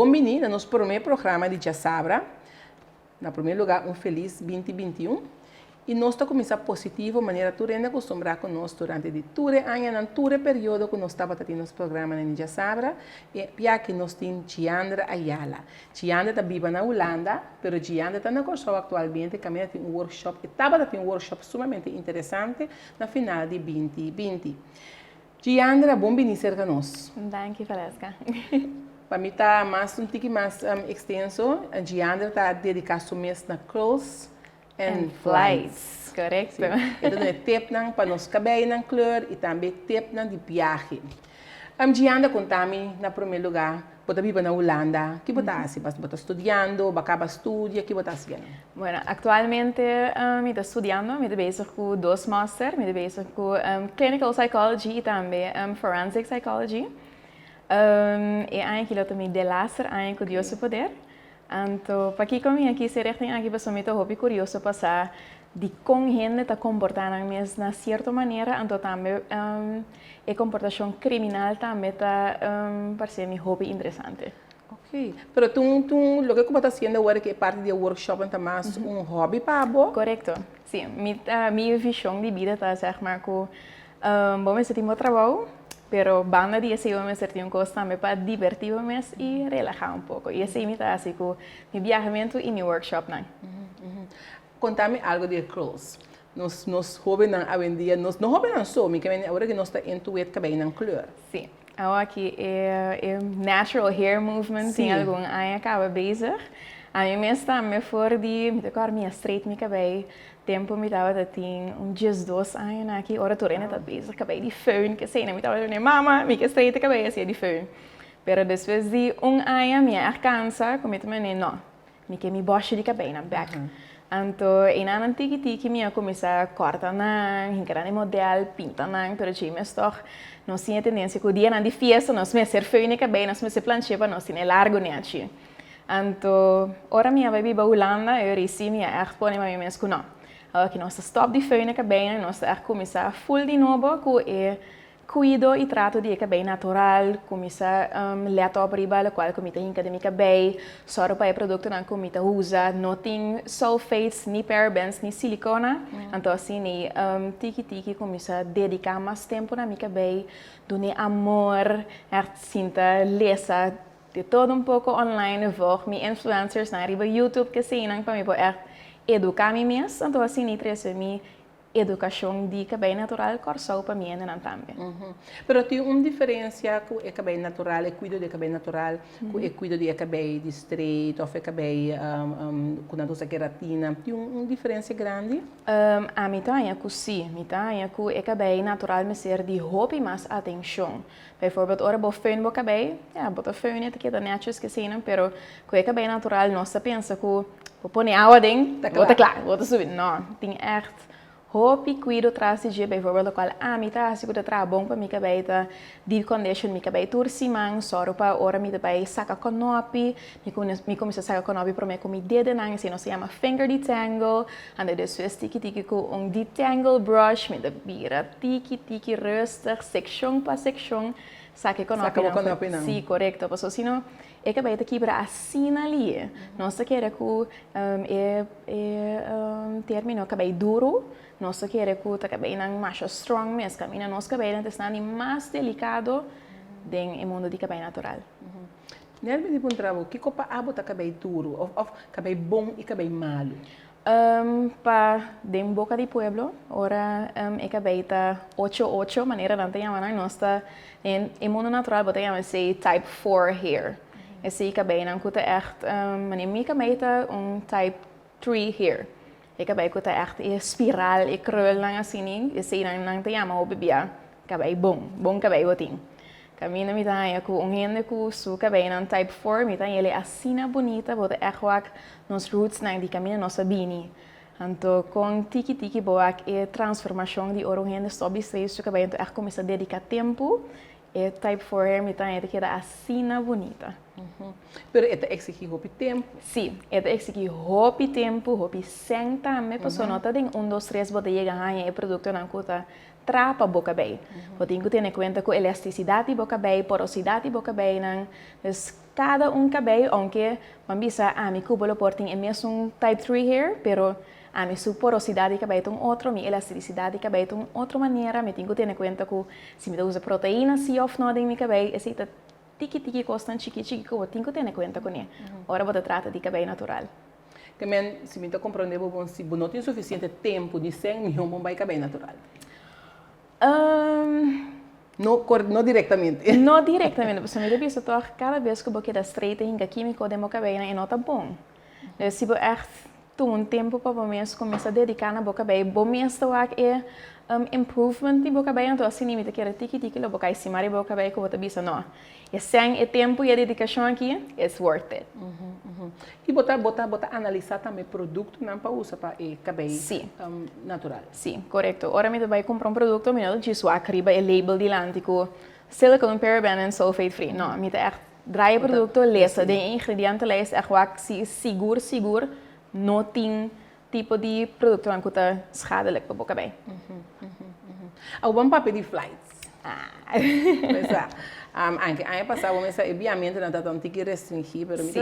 Bon bini na nos prome programa di Djasabra. Na prome lugar un felis 2021 y nos ta cuminsa positivo manera tur hende a custumbra cu nos durante di tur e añanan, tur e periodo cu nos tabata tin nos programanan di Djasabra e biaha nos tin Giandra Ayala. Giandra ta biba na Hulanda, pero Giandra ta na Kòrsou aktualmente kaminda tin un workshop, e tabata tin un workshop sumamente interesante na final di 2020. Giandra, bon bini serka nos. Danki, Valeska. Pa mi ta mas un tiki mas ekstenso, Giandra ta dediká su mes na curls and flights. Korekto. E ta duna tipnan pa nos kabeinan kleur i tambe tipnan di biahe. Giandra, konta mi na promé lugá, bo ta biba na Hulanda, ki bo ta hasi? Bo ta studiando, bo a kaba studia, ki bo ta hasiendo? Bueno, aktualmente mi ta studiando, mi ta bezig ku dos master, mi ta bezig ku clinical psychology i tambe forensic psychology. E aña aki lo ta mi delaster aña ku Dios su poder. Anto, pakiko mi a kis e richting aki? Pasobra mi ta hopi kurioso pa sa dikon hende ta komportá nan mes na sierto manera, anto tambe e komportashon kriminal tambe ta parse mi hopi interesante. Ok, pero tun tun loke ku bo ta hasiendo awor ku e parti di e workshopnan ta mas un hobby pa bo? Korekto, si. Mi ta mi vishon di bida ta sèg mar ku bo mester tin bo trabou, pero banda di esei bo mester tin un kos tambe pa dibertí bo mes i relahá un poko. I esei mi ta hasi ku mi biahamentu i mi workshopnan. Konta mi algu di e curls. Nos nos hóbennan awendia, nos no hóbennan so, mi ke mende awor ku nos ta into it kabeinan kleur. Si. Awor aki e natural hair movement tin algun aña kaba bezig. Ami mes tambe for di, mi ta kòrda mi a straight mi kabei tempu mi tabata tin un 12 aña na aki, ora tur hende ta bezig kabei di föhn kesei, mi tabata dune mama mi ke straight e kabei asia di föhn. Pero despues di un aña mi a ègt kansa ku mi ta mende no, Mi ke mi bòshi di kabeinan bèk. Anto einanan tiki tiki mi a kuminsá kòrta nan, hinka nan e modèl, pinta nan, pero djei mes tòg nos tin e tendensia ku dianan di fiesta nos mester föin e kabei, nos mester planch'é pa nos tene largu nèchi. Anto ora mi a bai biba Hulanda e ora ei sí mi a ègt pone pa mi mes ku nò, awor ki nos ta stòp di föin e kabeinan, nos ta ègt kuminsá ful di nobo ku e Kuido i trato di e kabei natural, kuminsá lèt òp riba lokual ku mi ta hinka den mi kabei, sòru pa e produktonan ku mi ta usa no tin sulfates, ni parabens, ni silikona. Anto asina tiki tiki kuminsá dediká mas tempu na mi kabei, dun'é amor, ègt sinta lesa de todo un poko online, vòg mi influencersnan riba YouTube keseinan pa mi por ègt eduká mi mes. Anto asina trese mi Edukashon di kabei natural Kòrsou pa mi hendenan tambe. Pero tin un diferensia ku e kabei natural, e kuido di e kabei natural, ku e kuido di e kabei di straight òf e kabei ku nan ta usa keratina. Tin un diferensia grandi? Ami ta haña ku sí. Mi ta haña ku e kabei natural mester di hopi mas atenshon. Bijvoorbeeld ora bo föhn bo kabei, ya, bo ta föhn e ta keda nètjes keseinan, pero ku e kabei natural nos ta pensa ku bo pone awa aden, bo ta kla, bo ta subi. No, tin ègt hopi kuido tras di dje. Bijvoorbeeld lokual ami ta hasi ku ta traha bon pa mi kabei ta deep condition mi kabei tur siman, sòru pa ora mi ta bai saka kònòpi, mi kuminsá saka kònòpi promé ku mi dedenan, esei nos ta yama finger detangle. Anda despues tiki tiki ku un detangle brush mi ta bira tiki tiki rustig sekshon pa sekshon saka e konopinan. Si, korekto, pasobra si no e kabei ta kibra asina lie. Nos ta kere ku e e termino kabei duru, nos ta kere ku ta kabeinan masha strong mes, kaminda nos kabeinan ta esnan di mas delikado den e mundu di kabei natural. Nel mi di puntra bo, kiko pa abo ta kabei duru of of kabei bon i kabei malu? Pa den boka di pueblo, ora e kabei ta ocho ocho, manera nan ta yama nan, nos ta den e mundu natural bo ta yama esei type four hair. Esei kabeinan ku ta ègt, manera mi kabei ta un type three hair. E kabei ku ta ègt e spiral, e krulnan asini, eseinan nan ta yama hopi bia kabei bon, bon kabei bo tin. Kaminda mi ta haña ku un hende ku su kabeinan type four, mi ta haña el asina bunita, bo ta ègt wak nos rootsnan di kaminda nos a bini. Anto kon tiki tiki bo wak e transformashon di ora un hende stòp di strei su kabei anto ègt kuminsá dediká tempu, e type four hair mi ta haña ta keda asina bunita. Pero e ta eksigí hopi tempu. Sí, e ta eksigí hopi tempu, hopi sèn tambe, pasobra no ta den un dos tres bo ta yega haña e produktonan ku ta Traha pa bo kabei. Bo tin ku tene kuenta ku elastisidat di bo kabei, porosidat di bo kabeinan. Dus Kada un kabei, ounke ban bisa ami ku bo lo por tin e mesun type 3 hair, pero ami su porosidat di kabei ta un otro, mi elastisidat di kabei ta un otro manera, mi tin ku tene kuenta ku si mi ta usa proteina si òf no den mi kabei, esei ta tiki tiki kosnan chiki chiki ku bo tin ku tene kuenta kuné ora bo ta trata di kabei natural. Te men, si mi ta komprondé bo bon, si bo no tin sufisiente tempu ni sèn, mihó bo bai kabei natural. No, no direktamente. No direktamente, pasobra mi ta bisa tòg kada bes ku bo keda straight e hinka kímiko den bo kabeinan e no ta bon. Dus si bo ègt tuma un tempu pa bo mes kuminsá dediká na bo kabei, bo mes ta wak e improvement di bo kabei, anto asina mi ta kere tiki tiki lo bo kai sima riba bo kabei ku bo ta bisa no, e sèn, e tempu i e dedikashon aki, it's worth it. I bo ta bo ta bo ta analisá tambe produktonan pa usa pa e kabei natural? Sí, korekto. Ora mi ta bai kumpra un produkto mi no ta djis wak riba e label dilanti ku silicone, paraben en sulfate free. No, mi ta ègt draai e produkto, lesa den e ingrediëntenlijst ègt wak si sigur sigur no tin tipo di produktonan ku ta schadelijk pa bo kabei. Awor ban papia di flights. Pensa, anke aña pasá bo mester e biamentunan ta un tiki restringí, pero mi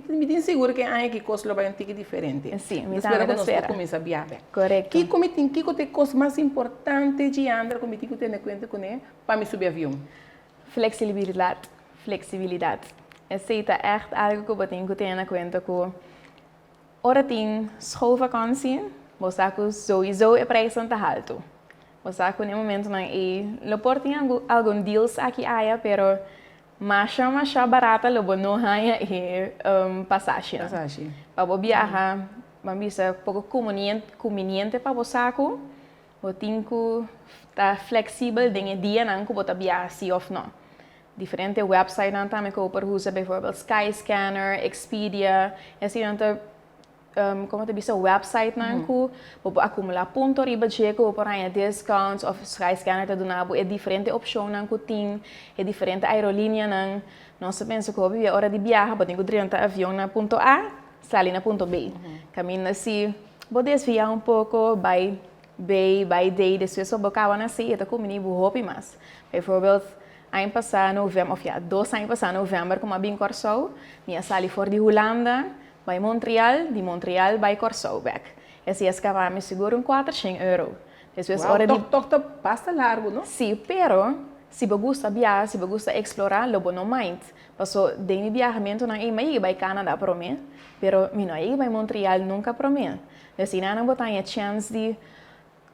ta mi tin sigur ku e aña aki kos lo bai un tiki diferente. Sí, mi tambe ta spera. Mi ta spera ku nos por kuminsá bia bèk. Korekto. Kiko mi tin, kiko ta e kos mas importante, Giandra, ku mi tin ku tene kuenta kuné pa mi subi avion? Flexibilidat, flexibilidat. Esei ta ègt algu ku bo tin ku tene na kuenta ku Ora tin schoolvakantie, bo sa ku souiso e prijsnan ta haltu. Bo sa ku na e momentonan ei lo por tin algun deals aki aya, pero masha masha barata lo bo no haña e pasashinan. Pasashi. Pa bo biaha, ban bisa poko kuminiente pa bo sa ku bo tin ku ta fleksibel den e dianan ku bo ta biaha si òf no. Diferente websitenan tambe ku bo por usa, bijvoorbeeld Skyscanner, Expedia, eseinan ta komo ta bisa websitenan ku bo por akumulá punto riba dje ku bo por haña discounts òf Skyscanner ta duna bo e diferente opshonnan ku tin, e diferente aerolinianan. Nos ta pensa ku hopi bia ora di biaha bo tin ku drenta avion na punto A, sali na punto B. Kaminda si bo desviá un poko bai B, bai D, despues bo kaba na C e ta kumini bo hopi mas. Bijvoorbeeld Aña pasá novèmber, òf ya, dos aña pasá novèmber ku mi a bin Kòrsou, mi a sali for di Hulanda bai Montreal, di Montreal bai Kòrsou bèk. Esei a skapá mi sigur un kuatershen euro. Despues Wow, ora di. tòg tòg ta basta largu, no? Sí, pero si bo gusta biaha, si bo gusta eksplorá, lo bo no mind. Paso den mi biahamentunan ei mi a yega bai Canada promé, pero mi no a yega bai Montreal nunka promé. Dus einan bo ta haña chèns di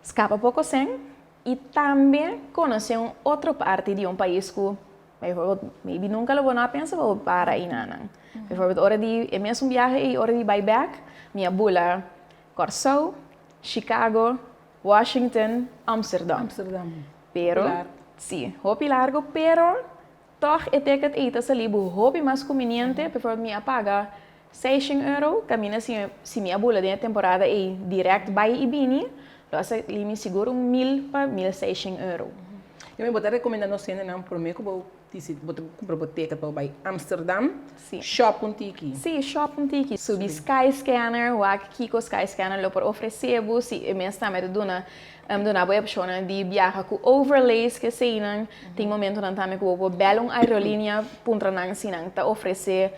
Skapa poko sèn i tambe konosé un otro parti di un pais ku bijvoorbeeld maybe nunka lo bo no a pensa pa bo para einanan. Bijvoorbeeld ora di e mesun biahe ei ora di bai bèk mi a bula Kòrsou, Chicago, Washington, Amsterdam. Amsterdam. Pero, si, hopi largu pero Tòg e ticket ei ta sali bo hopi mas kuminiente, bijvoorbeeld mi a paga seishen euro, kaminda si si mi a bula den e temporada ei dirèkt bai i bini, lo a sali mi sigur un mil pa mil seishen euro. I mi bo ta rekomendá nos hendenan promé ku bo disi bo ta kumpra bo ticket pa bo bai Amsterdam, shòp un tiki. Sí, shòp un tiki. Subi Skyscanner, wak kiko Skyscanner lo por ofresé bo, si e mes tambe ta duna Duna bo e opshonnan di biaha ku overlays ke eseinan. Tin momentunan tambe ku bo por bèl un aerolínea puntra nan si nan ta ofresé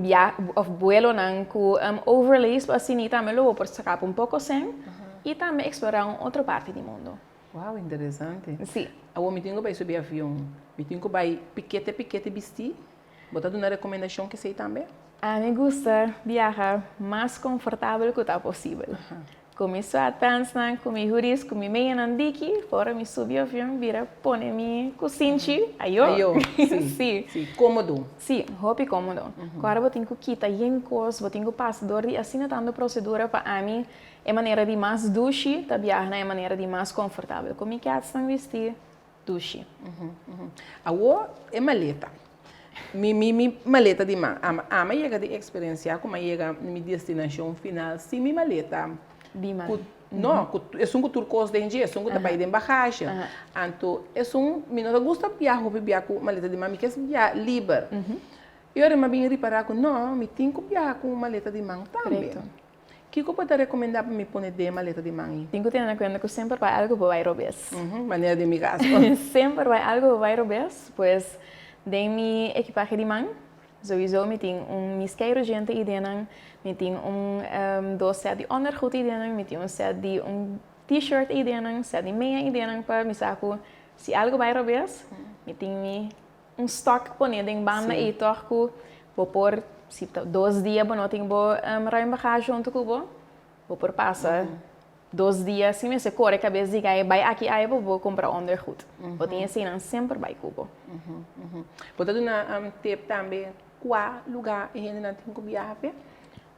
bia òf buelonan ku overlays pa asina tambe lo bo por skapa un poko sèn i tambe eksplorá un otro parti di mundu. Wow, interesante. Sí. Awor mi tin ku bai subi avion, mi tin ku bai pikete pikete bistí? Bo ta duna rekomendashon kesei tambe? Ami gusta biaha mas konfortabel ku ta posibel. Ku mi sweatpantsnan, ku mi hoodies, ku mi meyanan diki, ora mi subi avion bira pone mi kusinchi, ayo. Ayo, si. Si. Si, kómodo. Si, hopi kómodo. Ku ora bo tin ku kita yen kos, bo tin ku pasa dor di asina tantu prosedura pa ami e manera di mas dushi ta biaha na e manera di mas konfortabel. Ku mi kètsnan bisti dushi. Awor e maleta. Mi mi mi maleta di man. Ama ama yega di eksperensiá ku mi a yega mi destinashon final sin mi maleta. Di man. Ku no, ku esun ku tur kos den dje, esun ku ta bai den bagashe. Anto esun mi no ta gusta biaha hopi bia ku maleta di man, mi kes biaha liber. I ora mi a bin ripará ku no, mi tin ku biaha ku un maleta di man tambe. Kiko bo ta rekomendá pa mi pone den e maleta di man ei? Tin ku tene na kuenta ku semper bai algu bo bai robes. Manera den mi kaso. Semper bai algu bo bai robes, pues den mi ekipahe di man. Sowieso mi tin un mi skeiru djente ideanan, mi tin un dos set di ondergoed ideanan, mi tin un set di un t-shirt ideanan, set di mea ideanan pa mi sa ku si algu bai robes mi tin mi un stock pone den banda ei tòg ku bo por si ta dos dia bo no tin bo ruim bagage huntu ku bo, bo por pasa dos dia sin mester kore kabes di kai bai aki aya pa bo kumpra ondergoed. Bo tin eseinan semper bai ku bo. Bo ta duna tip tambe kua lugá e hendenan tin ku biaha p'e?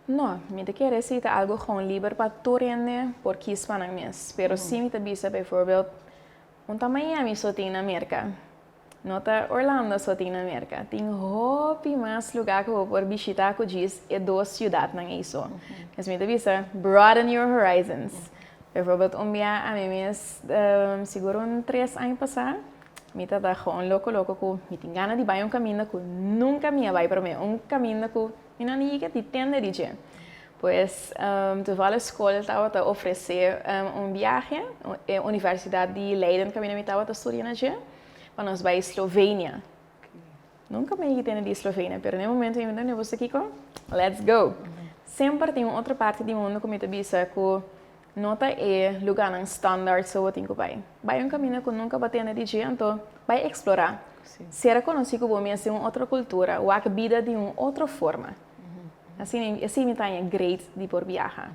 No, mi ta kere si ta algu gewoon liber pa tur hende por kis pa nan mes. Pero si mi ta bisa bijvoorbeeld un ta Miami so tin na Merka. No ta Orlando so tin na Merka. Tin hopi mas lugá ku bo por bishitá ku djis e dos siudatnan ei so. Pues mi ta bisa, broaden your horizons. Bijvoorbeeld un bia ami mes, sigur un tres aña pasá, mi ta ta gewoon loko loko ku mi tin gana di bai un kaminda ku nunka mi a bai promé. Un kaminda ku mi no ni yega di tende di dje. Pues toevallig skol tabata ofresé un biahe, e universidat di Leiden kaminda mi tabata studia na dje. Pa nos bai Slovenia. Nunka mi a tende di Slovenia, pero na e momento mi ta bo sa kiko? Let's go! Semper tin un otro parti di mundu ku mi ta bisa ku no ta e lugánan standaard so bo tin ku bai. Bai un kaminda ku nunka bo a tende di dje, anto bai eksplorá. Sera konosí ku bo mes den un otro kultura, wak bida di un otro forma. Asina, esei mi ta haña great di por biaha.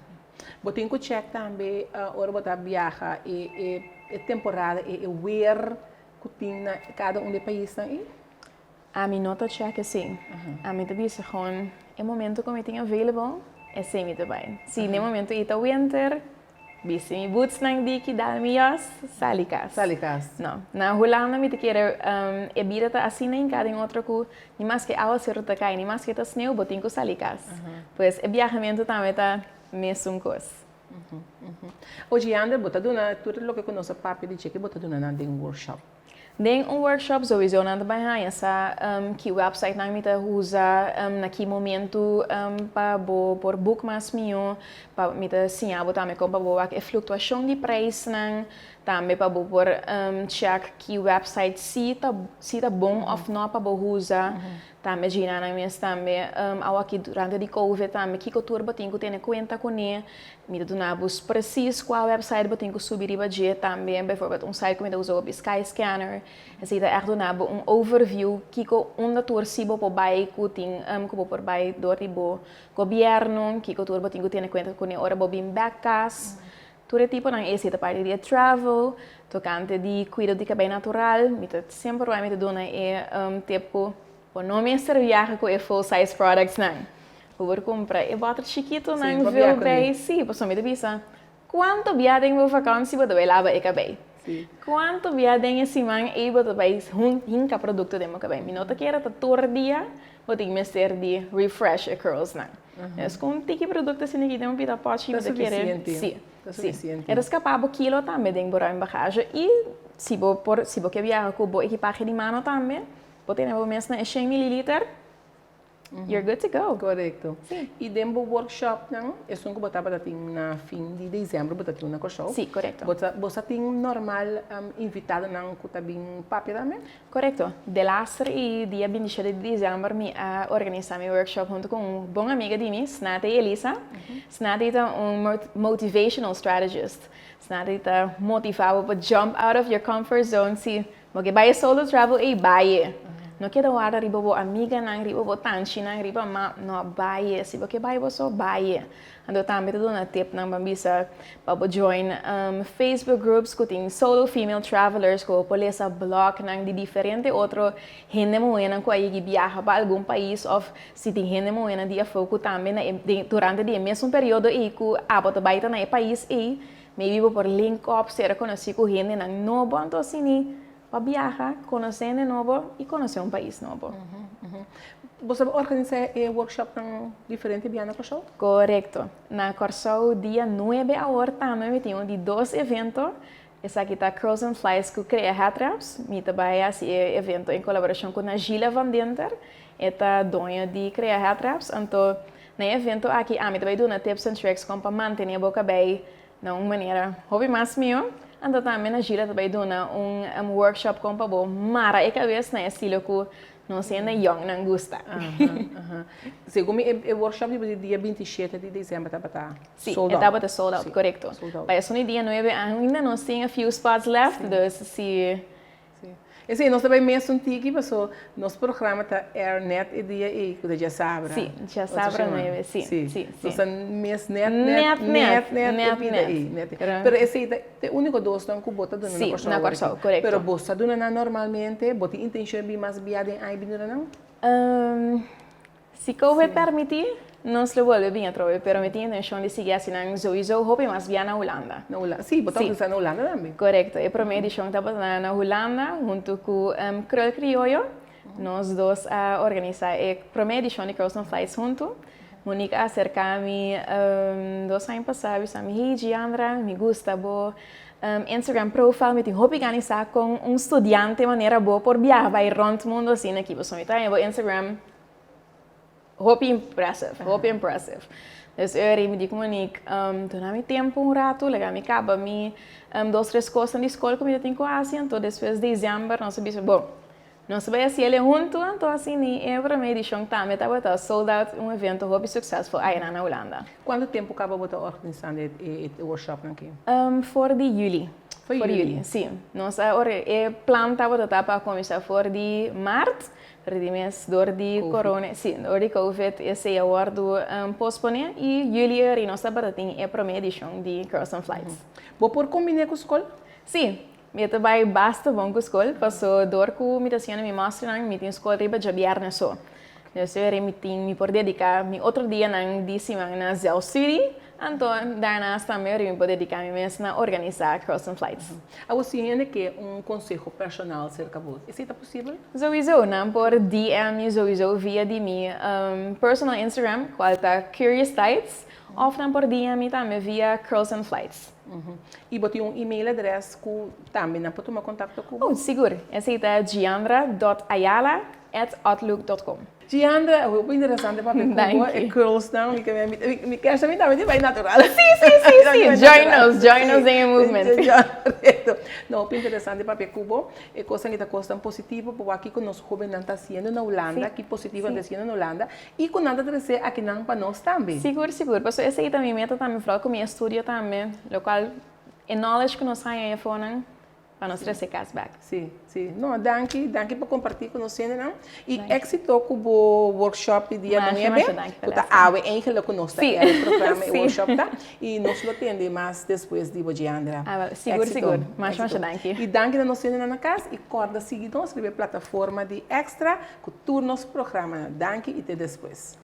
Bo tin ku chèk tambe ora bo ta biaha e e temporada e e weer ku tin na kada un di e paisnan ei? Ami no ta chèk esei. Ami ta bisa gewoon e momento ku mi tin available esei mi ta bai. Si na e momento ei ta winter, bisti mi bootsnan diki, dal mi jas, sali kas. Sali kas. No. Na Hulanda mi ta kere e bida ta asina hinká den otro ku ni maske awaseru ta kai, ni maske ta sneu, bo tin ku sali kas. Pues e biahamentu tambe ta mesun kos. Oye Yandra, bo ta duna tur loke ku nos a papia di dje ke bo ta duna nan den workshop? Den un workshop souiso nan ta bai haña sa ki website nan mi ta usa, na ki momentu pa bo por book mas mihó, pa mi ta siña bo tambe kon pa bo wak e fluktuashon di preisnan, tambe pa bo por check ki website si ta si ta bon òf no pa bo usa. Tambe Gina nan mes tambe awaki durante di covid tambe kiko tur bo tin ku tene kuenta kuné. Mi ta duna bo presis kua website bo tin ku subi riba dje tambe. Bijvoorbeeld un site ku mi ta usa hopi Skyscanner. Esei ta ègt duna bo un overview kiko unda tur si bo por bai ku tin ku bo por bai dor di bo gobièrnu, kiko tur bo tin ku tene kuenta kuné ora bo bin bèk kas. Tur e tiponan esei ta parti di e travel, tokante di kuido di kabei natural. Mi ta semper wak mi ta duna e tip ku bo no mester viaha ku e full size products nan. Bo por kumpra e bòter chikitonan vul bei. Sí, pasobra mi ta bisa, kuantu bia den bo vakansi bo ta bai laba e kabei? Kuantu bia den e siman ei bo ta bai hinka produkto den bo kabei? Mi no ta kere ta tur dia bo tin mester di refresh e curls nan. Es ku un tiki produkto asina aki den un pita pòchi bo ta kere. Sí, ta sufisiente. E ta skapá bo kilo tambe den bo ruim bagage i si bo por si bo ke biaha ku bo ekipahe di mano tambe bo tene bo mes na e shen mililiter. You're good to go. Korekto. Sí. I den bo workshopnan, esun ku bo tabata tin na fin di desèmber, bo ta tin un na Kòrsou. Sí, korekto. Bo ta bo sa tin normal invitadonan ku ta bin papia tambe? Korekto. Delaster i dia bintishete di desèmber mi a organisá mi workshop huntu ku un bon amiga di mi, Snatey Elisa. Snatey ta un motivational strategist. Snatey ta motivá bo pa jump out of your comfort zone si Bo ke bai e solo travel ei, bai e. No keda warda riba bo amiganan, riba bo tanchinan, riba ma, no, bai e. Si bo ke bai bo so, bai e. Anto tambe ta duna tipnan pa bisa pa bo join Facebook groups ku tin solo female travelers ku bo por lesa blognan di diferente otro hende muhénan ku a yegi biaha pa algun pais òf si tin hende muhénan di afó ku tambe na e durante di e mesun periodo ei ku abo ta bai ta na e pais ei. Maybe bo por link up, sera konosí ku hendenan nobo, anto asini pa biaha, konosé hende nobo i konosé un pais nobo. Bo sa organisá e workshopnan diferente bia na Kòrsou? Korekto. Na Kòrsou dia nuebe awor tambe mi tin un di dos evento. Esaki ta Curls and Flies ku Crea Hatraps. Mi ta bai hasi e evento en kolaborashon ku Najila van Dinter. E ta doño di Crea Hatraps. Anto Na e evento aki ami ta bai duna tips and tricks kon pa mantene bo kabei na un manera hopi mas mihó. Anto tambe Najila ta bai duna un workshop kon pa bo mara e kabes na e estilo ku Nos hende young nan gusta. Segun mi e workshop di dia 27 di december tabata sold out. Si, e tabata sold out, corecto. Pa esun di dia 9 ainda nos tin a few spots left, dus si. Si. Esei nos ta bai mesun tiki paso nos programa ta air net e dia ei ku ta djasabra. Si, djasabra 9, si, si, si. Nos ta mes net, net, net, net e bida ei. Net, net. Pero esei ta e úniko dosnan ku bo ta duna na Kòrsou. Si, na Kòrsou, korekto. Pero bo sa duna nan normalmente? Bo tin intenshon di bin mas bia den aña bin duna nan? Si Covid permití, nos lo bolbe bin atrobe, pero mi tin intenshon di sigui hasi nan souiso hopi mas bia na Hulanda. Na Hulanda, sí, bo ta organisa na Hulanda tambe. Korekto, e promé edishon tabata na Hulanda huntu ku Krul Krioyo. Nos dos a organisá e promé edishon di Curls on Flights huntu. Monique a aserká mi 2 aña pasá, a bisa mi, Hey Giandra, mi gusta bo Instagram profile, mi tin hopi gana di sa kon un studiante manera bo por biaha bai rònt mundu asina aki. Pasobra mi ta haña bo Instagram hopi impressive, hopi impressive. Dus ora mi di ku Monique, duna mi tempu un ratu, laga mi kaba mi dos tres kosnan di skol ku mi ta tin ku hasi, anto despues desèmber nos a bisa, bon, nos a bai hasi el huntu, anto asina e promé edishon tambe tabata sold out, un evento hopi successful ayanan na Hulanda. Kuantu tempu kaba bo ta organisando e workshopnan aki? For di yüli. For yüli, si. Nos a e plan tabata ta pa kuminsá for di mart, Pero di mes dor di corona, si, dor di covid esey a wordo pospone y juli eri nos tabata tin e prome edicion di Girls on Flights. Bo por combine cu scol? Si, mi ta bay basta bon cu scol paso dor cu mi ta haciendo mi masternan mi tin scol riba djabierne so. Dus eri mi tin mi por dedica mi otro dianan di siman na zelfstudie. Anto, daarnaast tambe ori mi por dedica mi mes na organisa Girls on Flights. Awor si hende ke un conseho personal cerca bo, esey ta posibel? Souiso, nan por DM mi souiso via di mi personal Instagram, cual ta Curious Tights, of nan por DM mi tambe via Curls and Flights. Y bo tin un email adres cu tambe nan por tuma contacto cu bo? Oh, sigur. Esey ta giandra dot ayala at outlook dot com. Giandra, hopi interesante papia cu bo, e curls nan, mi ke mi kersa mi tambe tin bai natural. Si, si, si, si, join nos, join nos den e movement. Correcto. No, hopi interesante papia cu bo, e cosnan ki ta cosnan positivo pa wak kico nos hobennan ta haciendo na Hulanda, ki positivo nan ta haciendo na Hulanda y cu nan ta trece akinan pa nos tambe. Sigur, sigur, pasobra esey ta mi meta tambe, vooral cu mi estudio tambe, locual e knowledge cu nos haya afonan, Pa nos trece cas bek. Sí, sí. No, danki, danki pa comparti cu nos hendenan. Y exito cu bo workshop di dia 9, cu ta awe eigenlijk cu nos ta era e programa e workshop ta. Y nos lo tende mas despues di bo Giandra. Sigur, sigur. Masha, masha danki. Y danki na nos hendenan na cas y corda sigui nos riba e plataforma di Extra cu tur nos programanan. Danki y te despues.